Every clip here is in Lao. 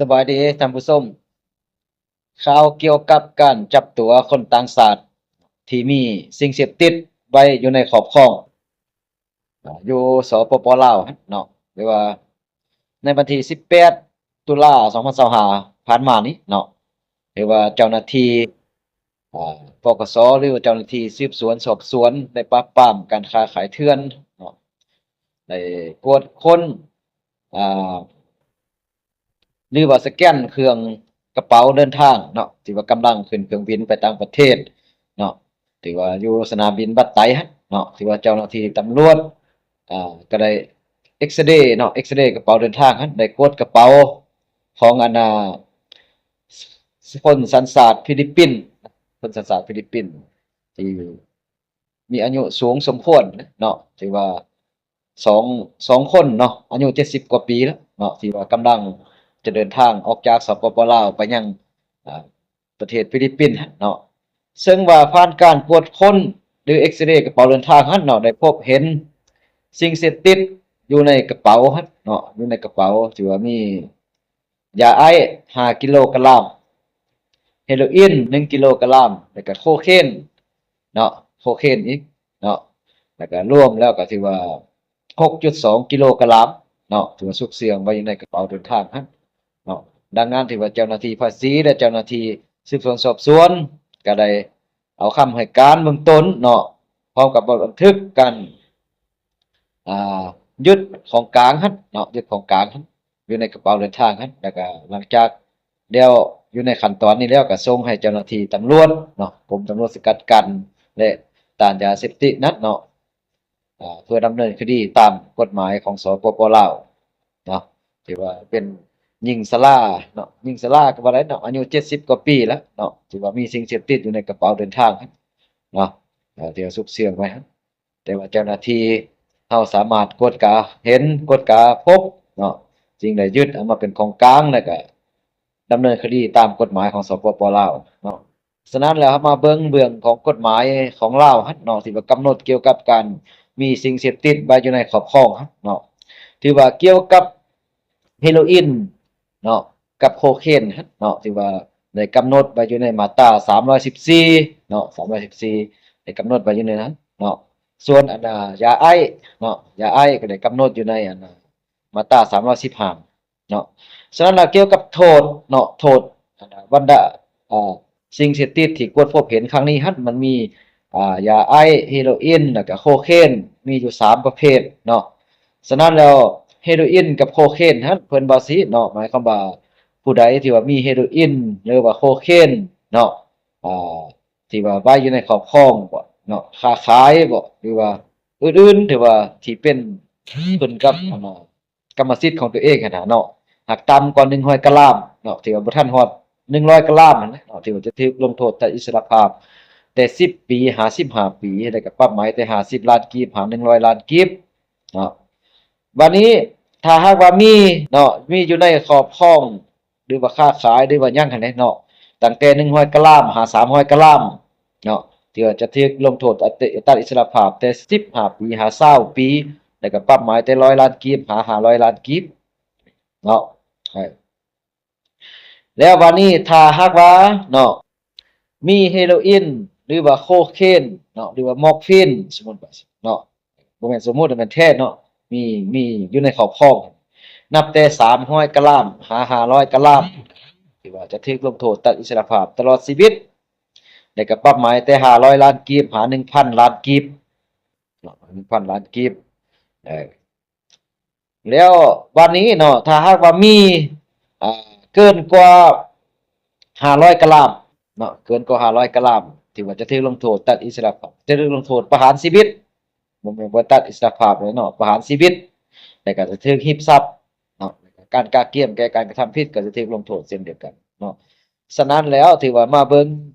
ສະບາຍດີທ່ານຜູ້ຊົມ, ຂ່າວກ່ຽວກັບການຈັບຕົວຄົນຕ່າງຊາດທີ່ມີສິ່ງເສບຕິດໄວ້ຢູ່ໃນຄອບຄອງ ຢູ່ ສປປ ລາວເນາະ ຫຼືວ່າໃນວັນທີສິບແປດ ຕຸລາ ສອງພັນຊາວຫ້າ ຜ່ານມານີ້ເນາະ ຖືວ່າເຈົ້າໜ້າທີ່ ອາ ປກສ ຫຼືວ່າເຈົ້າໜ້າທີ່ສືບສວນສອບສວນ ແລະ ປາບປາມການຄ້າຂາຍເຖື່ອນເນາະ ໄດ້ກວດຄົ້ນ ອາ ຫຼືວ່າສະແກນເຄື່ອງກະເປົາເດີນທາງເນາະ ທີ່ວ່າກຳລັງຂຶ້ນເຄື່ອງບິນໄປຕ່າງປະເທດເນາະ ທີ່ວ່າຢູ່ສະໜາມບິນບັດໄຕຫັ້ນເນາະ ທີ່ວ່າເຈົ້າໜ້າທີ່ຕຳຫຼວດ ອ່າ ກໍໄດ້ເອັກສະເຣເນາະ ເອັກສະເຣກະເປົາເດີນທາງຫັ້ນ ໄດ້ກວດກະເປົາຂອງອັນນ່າ ຄົນສັນຊາດຟີລິບປິນ ຄົນສັນຊາດຟີລິບປິນ ທີ່ມີອາຍຸສູງສົມຄວນເນາະ ທີ່ວ່າສອງ ສອງຄົນເນາະ ອາຍຸເຈັດສິບກວ່າປີແລ້ວເນາະ ທີ່ວ່າກຳລັງຈະເດີນທາງອອກຈາກ ສປປ ລາວ ໄປຍັງ ອ່າ ປະເທດຟີລິບປິນເນາະ ເຊິ່ງວ່າຜ່ານການກວດຄົ້ນ ຫຼື ເອັກສະເຣກະເປົາເດີນທາງຫັ້ນເນາະ ໄດ້ພົບເຫັນສິ່ງເສບຕິດຢູ່ໃນກະເປົາຫັ້ນເນາະ ຢູ່ໃນກະເປົາ ຖືວ່າມີຢາໄອສ໌ ຫ້າກິໂລກຣາມ, ເຮໂຣອິນ ໜຶ່ງກິໂລກຣາມ ແລ້ວກະໂຄເຄນເນາະ ໂຄເຄນອີກເນາະ ແລ້ວກະລວມແລ້ວກໍຖືວ່າ ຫົກຈຸດສອງກິໂລກຣາມເນາະ ຖືວ່າຊຸກເຊື່ອງໄວ້ຢູ່ໃນກະເປົາເດີນທາງຫັ້ນເນາະ. ດັ່ງນັ້ນ ຖືວ່າເຈົ້າໜ້າທີ່ພາສີ ແລະ ເຈົ້າໜ້າທີ່ສືບສວນສອບສວນ ກໍໄດ້ເອົາຄຳໃຫ້ການເບື້ອງຕົ້ນເນາະ ພ້ອມກັບບັນທຶກການ ອ່າ ຍຶດຂອງກາງຫັ້ນເນາະ ຍຶດຂອງກາງຫັ້ນ ຢູ່ໃນກະເປົາເດີນທາງຫັ້ນ ແລ້ວກໍຫຼັງຈາກແລ້ວ ຢູ່ໃນຂັ້ນຕອນນີ້ແລ້ວ ກໍສົ່ງໃຫ້ເຈົ້າໜ້າທີ່ຕຳຫຼວດເນາະ ກົມຕຳຫຼວດສະກັດກັ້ນ ແລະ ຕ້ານຢາເສບຕິດນັ້ນເນາະ ອ່າ ເພື່ອດຳເນີນຄະດີຕາມກົດໝາຍຂອງ ສປປ ລາວເນາະ ຖືວ່າເປັນຍິງຊະລາເນາະ ຍິງຊະລາກໍວ່າໄດ້ເນາະ ອາຍຸເຈັດສິບກວ່າປີແລ້ວເນາະ ຖືວ່າມີສິ່ງເສບຕິດຢູ່ໃນກະເປົາເດີນທາງເນາະ ເອີ ທີ່ວ່າຊຸກເຊື່ອງໄວ້ ແຕ່ວ່າເຈົ້າໜ້າທີ່ເຮົາສາມາດກວດກາເຫັນ ກວດກາພົບເນາະ ຈຶ່ງໄດ້ຍຶດເອົາມາເປັນຂອງກາງ ແລ້ວກະດຳເນີນຄະດີຕາມກົດໝາຍຂອງ ສປປ ລາວເນາະ. ສະນັ້ນແລ້ວ ເຮົາມາເບິ່ງເບື້ອງຂອງກົດໝາຍຂອງລາວຫັ້ນເນາະ ທີ່ວ່າກຳນົດກ່ຽວກັບການມີສິ່ງເສບຕິດໄວ້ຢູ່ໃນຄອບຄອງຫັ້ນເນາະ ຖືວ່າກ່ຽວກັບເຮໂຣອິນເນາະ ກັບໂຄເຄນຫັ້ນເນາະ ຖືວ່າໄດ້ກຳນົດໄວ້ຢູ່ໃນມາດຕາສາມຮ້ອຍສິບສີ່ເນາະ ສາມຮ້ອຍສິບສີ່ ໄດ້ກຳນົດໄວ້ຢູ່ໃນນັ້ນເນາະ. ສ່ວນອັນນ່າ ຢາໄອສ໌ເນາະ ຢາໄອສ໌ກໍໄດ້ກຳນົດຢູ່ໃນອັນນ່າ ມາດຕາສາມຮ້ອຍສິບຫ້າເນາະ. ສະນັ້ນແລ້ວ ກ່ຽວກັບໂທດເນາະ ໂທດ ອັນນ່າ ບັນດາ ເອີ ສິ່ງເສບຕິດທີ່ກວດພົບເຫັນຄັ້ງນີ້ຫັ້ນ ມັນມີ ອ່າ ຢາໄອສ໌ ເຮໂຣອິນ ແລ້ວກະໂຄເຄນ ມີຢູ່ສາມປະເພດເນາະ. ສະນັ້ນແລ້ວ ເຮໂຣອິນກັບໂຄເຄນຫັ້ນ ເພິ່ນວ່າຊີ້ເນາະ ໝາຍຄວາມວ່າ ຜູ້ໃດທີ່ວ່າມີເຮໂຣອິນ ຫຼືວ່າໂຄເຄນເນາະ ອ່າ ທີ່ວ່າໄວ້ຢູ່ໃນຄອບຄອງບໍເນາະ ຄ້າຂາຍບໍ ຫຼືວ່າອື່ນໆ ຖືວ່າທີ່ເປັນຂຶ້ນກັບ ອັນນ່າ ກຳມະສິດຂອງຕົວເອງຫັ້ນນະເນາະ ຫາກຕ່ຳກວ່າໜຶ່ງຮ້ອຍກຣາມເນາະ ຖືວ່າບໍ່ທັນຮອດໜຶ່ງຮ້ອຍກຣາມຫັ້ນນະເນາະ ຖືວ່າຈະຖືກລົງໂທດຕັດອິດສະລະພາບແຕ່ສິບປີຫາສິບຫ້າປີ ແລ້ວກໍປັບໃໝແຕ່ຫ້າສິບລ້ານກີບຫາໜຶ່ງຮ້ອຍລ້ານກີບເນາະ. ບາດນີ້ ຖ້າຫາກວ່າມີເນາະ ມີຢູ່ໃນຄອບຄອງ ຫຼືວ່າຄ້າຂາຍ ຫຼືວ່າຫຍັງຫັ້ນແຫຼະເນາະ ຕັ້ງແຕ່ໜຶ່ງຮ້ອຍກຣາມຫາສາມຮ້ອຍກຣາມເນາະ ຖືວ່າຈະຖືກລົງໂທດຕັດ ຕັດອິດສະລະພາບແຕ່ສິບຫ້າປີຫາຊາວປີ ແລ້ວກໍປັບໃໝແຕ່ຮ້ອຍລ້ານກີບຫາຫ້າຮ້ອຍລ້ານກີບເນາະ. ເອີ ແລ້ວບາດນີ້ ຖ້າຫາກວ່າເນາະ ມີເຮໂຣອິນ ຫຼືວ່າໂຄເຄນເນາະ ຫຼືວ່າມໍຟີນ ສົມມຸດວ່າເນາະ ບໍ່ແມ່ນສົມມຸດ ແມ່ນແທ້ເນາະ ມີ ມີຢູ່ໃນຄອບຄອງ ນັບແຕ່ສາມຮ້ອຍກຣາມຫາຫ້າຮ້ອຍກຣາມ ຖືວ່າຈະຖືກລົງໂທດຕັດອິດສະລະພາບຕະຫຼອດຊີວິດ ແລ້ວກໍປັບໃໝແຕ່ຫ້າຮ້ອຍລ້ານກີບຫາໜຶ່ງພັນລ້ານກີບເນາະ ໜຶ່ງພັນລ້ານກີບ. ເອີ ແລ້ວບາດນີ້ເນາະ ຖ້າຫາກວ່າມີ ອ່າ ເກີນກວ່າຫ້າຮ້ອຍກຣາມເນາະ ເກີນກວ່າຫ້າຮ້ອຍກຣາມ ຖືວ່າຈະຖືກລົງໂທດຕັດອິດສະລະພາບ ຈະຖືກລົງໂທດປະຫານຊີວິດ ບໍ່ແມ່ນວ່າຕັດອິດສະລະພາບເລີຍເນາະ ປະຫານຊີວິດ ແລ້ວກໍຈະຖືກຮີບຊັບເນາະ ການກະກຽມແກ່ການກະທຳຜິດກໍຈະຖືກລົງໂທດເຊັ່ນດຽວກັນເນາະ. ສະນັ້ນແລ້ວ ຖືວ່າມາເບິ່ງ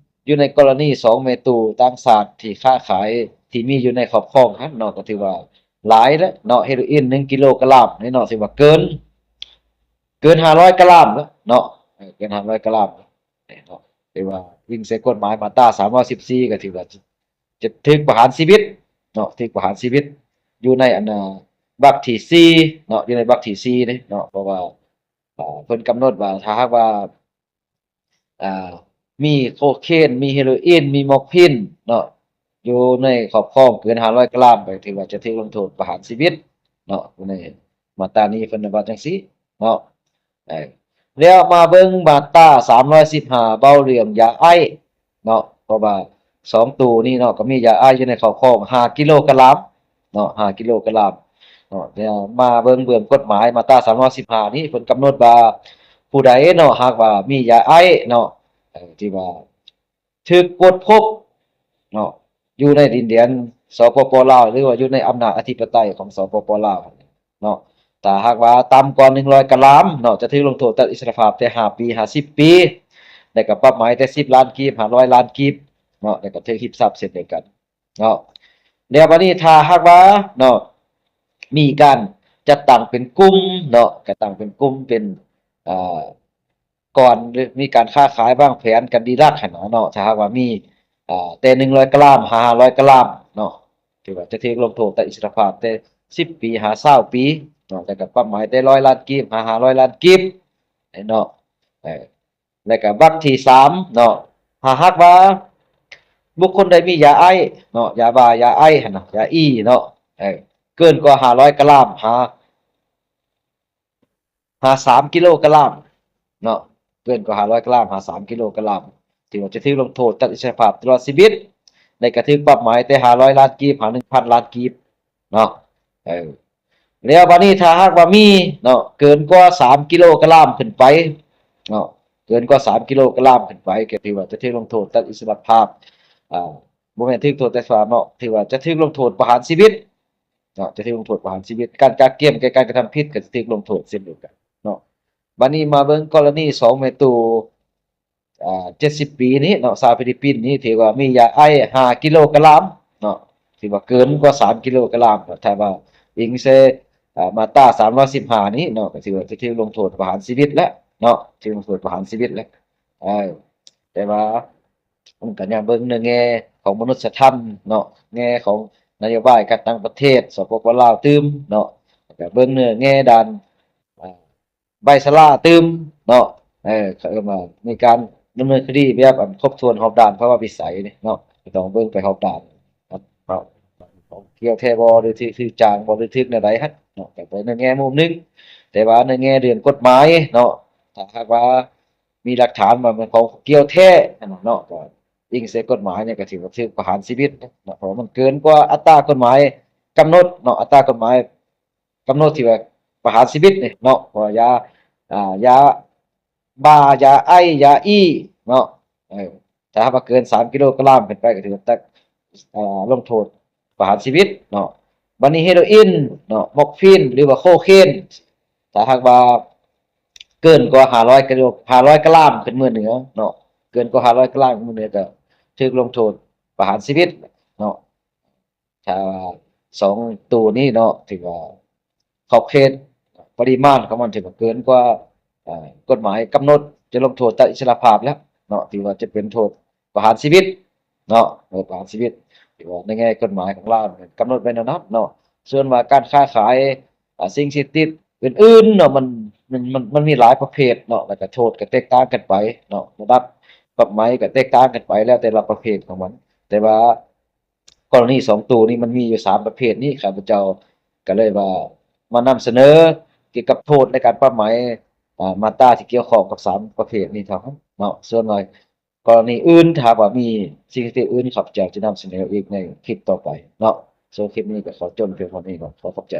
ຢູ່ໃນກໍລະນີສອງແມ່ຕູ້ຕ່າງຊາດທີ່ຄ້າຂາຍ ທີ່ມີຢູ່ໃນຄອບຄອງຫັ້ນເນາະ ກໍຖືວ່າຫຼາຍແລ້ວເນາະ ເຮໂຣອິນໜຶ່ງກິໂລກຣາມນີ້ເນາະ ຖືວ່າເກີນ ເກີນຫ້າຮ້ອຍກຣາມແລ້ວເນາະ ເອີ ເກີນຫ້າຮ້ອຍກຣາມເນາະ ຖືວ່າອີງໃສ່ກົດໝາຍມາດຕາສາມຮ້ອຍສິບສີ່ ກໍຖືວ່າຈະຖືກປະຫານຊີວິດເນາະ ຖືກປະຫານຊີວິດ ຢູ່ໃນອັນນ່າ ວັກທີສີ່ເນາະ ຢູ່ໃນວັກທີສີ່ເດ້ເນາະ ເພາະວ່າ ອ່າ ເພິ່ນກຳນົດວ່າ ຖ້າຫາກວ່າ ອ່າ ມີໂຄເຄນ ມີເຮໂຣອີນ ມີມໍຟີນເນາະ ຢູ່ໃນຄອບຄອງເກີນຫ້າຮ້ອຍກຣາມ ກໍຖືວ່າຈະຖືກລົງໂທດປະຫານຊີວິດເນາະ. ໃນມາດຕານີ້ເພິ່ນວ່າຈັ່ງຊີ້ເນາະ. ເອີ ແລ້ວມາເບິ່ງມາດຕາສາມຮ້ອຍສິບຫ້າ ເວົ້າເລື່ອງຢາໄອເນາະ ເພາະວ່າສອງໂຕນີ້ເນາະ ກໍມີຢາໄອຢູ່ໃນຄອບຄອງຫ້າກິໂລກຣາມເນາະ ຫ້າກິໂລກຣາມເນາະ. ແລ້ວມາເບິ່ງເບື້ອງກົດໝາຍ ມາດຕາສາມຮ້ອຍສິບຫ້ານີ້ ເພິ່ນກຳນົດວ່າ ຜູ້ໃດເນາະ ຫາກວ່າມີຢາໄອເນາະ ເອີ ທີ່ວ່າ ຖືກກວດພົບເນາະ ຢູ່ໃນດິນແດນ ສປປ ລາວ ຫຼືວ່າຢູ່ໃນອຳນາດອະທິປະໄຕຂອງ ສປປ ລາວ ເນາະ ຖ້າຫາກວ່າຕ່ຳກວ່າໜຶ່ງຮ້ອຍກຣາມເນາະ ຈະຖືກລົງໂທດຕັດອິດສະຫຼະພາບແຕ່ຫ້າປີຫາສິບປີ ແລ້ວກໍປັບໃໝແຕ່ສິບລ້ານກີບຫາຮ້ອຍລ້ານກີບເນາະ ແລ້ວກໍຖືກຮິບຊັບເຊັ່ນດຽວກັນເນາະ. ແລ້ວບັດນີ້ຖ້າຫາກວ່າເນາະ ມີການຈັດຕັ້ງເປັນກຸ່ມເນາະ ຈັດຕັ້ງເປັນກຸ່ມ ເປັນ ອ່າ ກ່ອນ ຫຼືມີການຄ້າຂາຍວາງແຜນກັນດີລັກຫັ້ນນະເນາະ ຖ້າຫາກວ່າມີ ອ່າ ແຕ່ໜຶ່ງຮ້ອຍກຣາມຫາຫ້າຮ້ອຍກຣາມເນາະ ຖືວ່າຈະຖືກລົງໂທດຕັດອິດສະຫຼະພາບແຕ່ສິບປີຫາຊາວປີເນາະ ແລ້ວກໍປັບໃໝແຕ່ຮ້ອຍລ້ານກີບຫາຫ້າຮ້ອຍລ້ານກີບເນາະ. ເອີ ແລ້ວກໍວັກທີສາມເນາະ ຖ້າຫາກວ່າບຸກຄົນໃດມີຢາໄອເນາະ ຢາບ້າ ຢາໄອຫັ້ນນະ ຢາອີເນາະ ເອີ ເກີນກວ່າຫ້າຮ້ອຍກຣາມຫາ ຫາສາມກິໂລກຣາມເນາະ ເກີນກວ່າຫ້າຮ້ອຍກຣາມຫາສາມກິໂລກຣາມ ຖືວ່າຈະຖືກລົງໂທດຕັດອິດສະຫຼະພາບຕະຫຼອດຊີວິດ ແລະກໍຖືກປັບໃໝແຕ່ຫ້າຮ້ອຍລ້ານກີບຫາໜຶ່ງພັນລ້ານກີບເນາະ. ເອີ ແລ້ວບາດນີ້ຖ້າຫາກວ່າມີເນາະ ເກີນກວ່າສາມກິໂລກຣາມຂຶ້ນໄປເນາະ ເກີນກວ່າສາມກິໂລກຣາມຂຶ້ນໄປ ກໍຖືວ່າຈະຖືກລົງໂທດຕັດອິດສະຫຼະພາບ ອ່າ ບໍ່ແມ່ນຖືກໂທດຕັດອິດສະຫຼະພາບເນາະ ຖືວ່າຈະຖືກລົງໂທດປະຫານຊີວິດ ເນາະ ຈະຖືກລົງໂທດປະຫານຊີວິດ ການກະກຽມແກ່ການກະທຳຜິດກໍຈະຖືກລົງໂທດເຊັ່ນດຽວກັນເນາະ. ບາດນີ້ມາເບິ່ງກໍລະນີສອງແມ່ຕູ້ ອ່າ ເຈັດສິບປີນີ້ເນາະ ຊາວຟີລິບປິນນີ້ ຖືວ່າມີຢາໄອສ໌ຫ້າກິໂລກຣາມເນາະ ຖືວ່າເກີນກວ່າສາມກິໂລກຣາມ ຖ້າວ່າອີງໃສ່ ອ່າ ມາດຕາສາມຮ້ອຍສິບຫ້ານີ້ເນາະ ກໍຖືວ່າຈະຖືກລົງໂທດປະຫານຊີວິດແລ້ວເນາະ ຖືກລົງໂທດປະຫານຊີວິດແລ້ວ ເອີ ແຕ່ວ່າ ມັນກໍຍັງເບິ່ງໃນແງ່ຂອງມະນຸດສະທຳເນາະ ແງ່ຂອງນະໂຍບາຍການຕ່າງປະເທດ ສປປ ລາວຕື່ມເນາະ ແລ້ວກໍເບິ່ງໃນແງ່ດ້ານ ອ່າ ໃບຊະລາຕື່ມເນາະ ເອີ ເຂົາເອີ້ນວ່າມີການດຳເນີນຄະດີແບບ ອັນ ຄົບຖ້ວນຮອບດ້ານພາວະວິໄສນີ້ເນາະ ກໍຕ້ອງເບິ່ງໄປຮອບດ້ານເນາະ ຂອງກ່ຽວແທ້ບໍ່ ຫຼືຖືກ ຖືກຈ້າງບໍ່ ຫຼືຖືກແນວໃດຫັ້ນເນາະ ກໍໄປໃນແງ່ມຸມໜຶ່ງ ແຕ່ວ່າໃນແງ່ເລື່ອງກົດໝາຍເນາະ ຖ້າຫາກວ່າ ມີຫຼັກຖານວ່າແມ່ນຂອງກ່ຽວແທ້ຫັ້ນນະເນາະ ກໍອີງໃສ່ກົດໝາຍນີ້ກໍຖືວ່າຖືກປະຫານຊີວິດເນາະ ເພາະວ່າມັນເກີນກວ່າອັດຕາກົດໝາຍກຳນົດເນາະ ອັດຕາກົດໝາຍກຳນົດທີ່ວ່າປະຫານຊີວິດນີ້ເນາະ ເພາະວ່າຢາ ອ່າ ຢາບ້າ ຢາໄອສ໌ ຢາອີເນາະ ເອີ ຖ້າຫາກວ່າເກີນສາມກິໂລກຣາມຂຶ້ນໄປ ກໍຖືວ່າຕັດ ເອີ ລົງໂທດປະຫານຊີວິດເນາະ. ບາດນີ້ເຮໂຣອີນເນາະ ມໍຟີນ ຫຼືວ່າໂຄເຄນ ຖ້າຫາກວ່າເກີນກວ່າຫ້າຮ້ອຍກິໂລ ຫ້າຮ້ອຍກຣາມຂຶ້ນເມືອເໜືອເນາະ ເກີນກວ່າຫ້າຮ້ອຍກຣາມຂຶ້ນເມືອເໜືອ ກໍຖືກລົງໂທດປະຫານຊີວິດເນາະ. ຖ້າສອງໂຕນີ້ເນາະ ຖືວ່າຂອບເຂດປະລິມານຂອງມັນຖືວ່າເກີນກວ່າ ເອີ ກົດໝາຍກຳນົດຈະລົງໂທດຕັດອິດສະຫຼະພາບແລ້ວເນາະ ຖືວ່າຈະເປັນໂທດປະຫານຊີວິດເນາະ ໂທດປະຫານຊີວິດ ຖືວ່າໃນແງ່ກົດໝາຍຂອງລາວກຳນົດໄວ້ແນວນັ້ນເນາະ. ສ່ວນວ່າການຄ້າຂາຍ ອ່າ ສິ່ງເສບຕິດອື່ນໆເນາະ ມັນ ມັນ ມັນ ມັນມີຫຼາຍປະເພດເນາະ ແລ້ວກໍໂທດກໍແຕກຕ່າງກັນໄປເນາະ ລະດັບປັບໃໝກໍແຕກຕ່າງກັນໄປ ແລ້ວແຕ່ລະປະເພດຂອງມັນ ແຕ່ວ່າ ກໍລະນີສອງໂຕນີ້ມັນມີຢູ່ສາມປະເພດນີ້ ຂ້າພະເຈົ້າກໍເລີຍວ່າມານຳສະເໜີກ່ຽວກັບໂທດໃນການປັບໃໝ ອ່າ ມາດຕາທີ່ກ່ຽວຂ້ອງກັບສາມປະເພດນີ້ເທົ່ານັ້ນເນາະ. ສ່ວນວ່າກໍລະນີອື່ນ ຖ້າຫາກວ່າມີສິ່ງທີ່ອື່ນ ຂ້າພະເຈົ້າຈະນຳສະເໜີອີກໃນຄລິບຕໍ່ໄປເນາະ. ສຳລັບຄລິບນີ້ກໍຂໍຈົບພຽງເທົ່ານີ້ກ່ອນ. ຂໍຂອບໃຈ.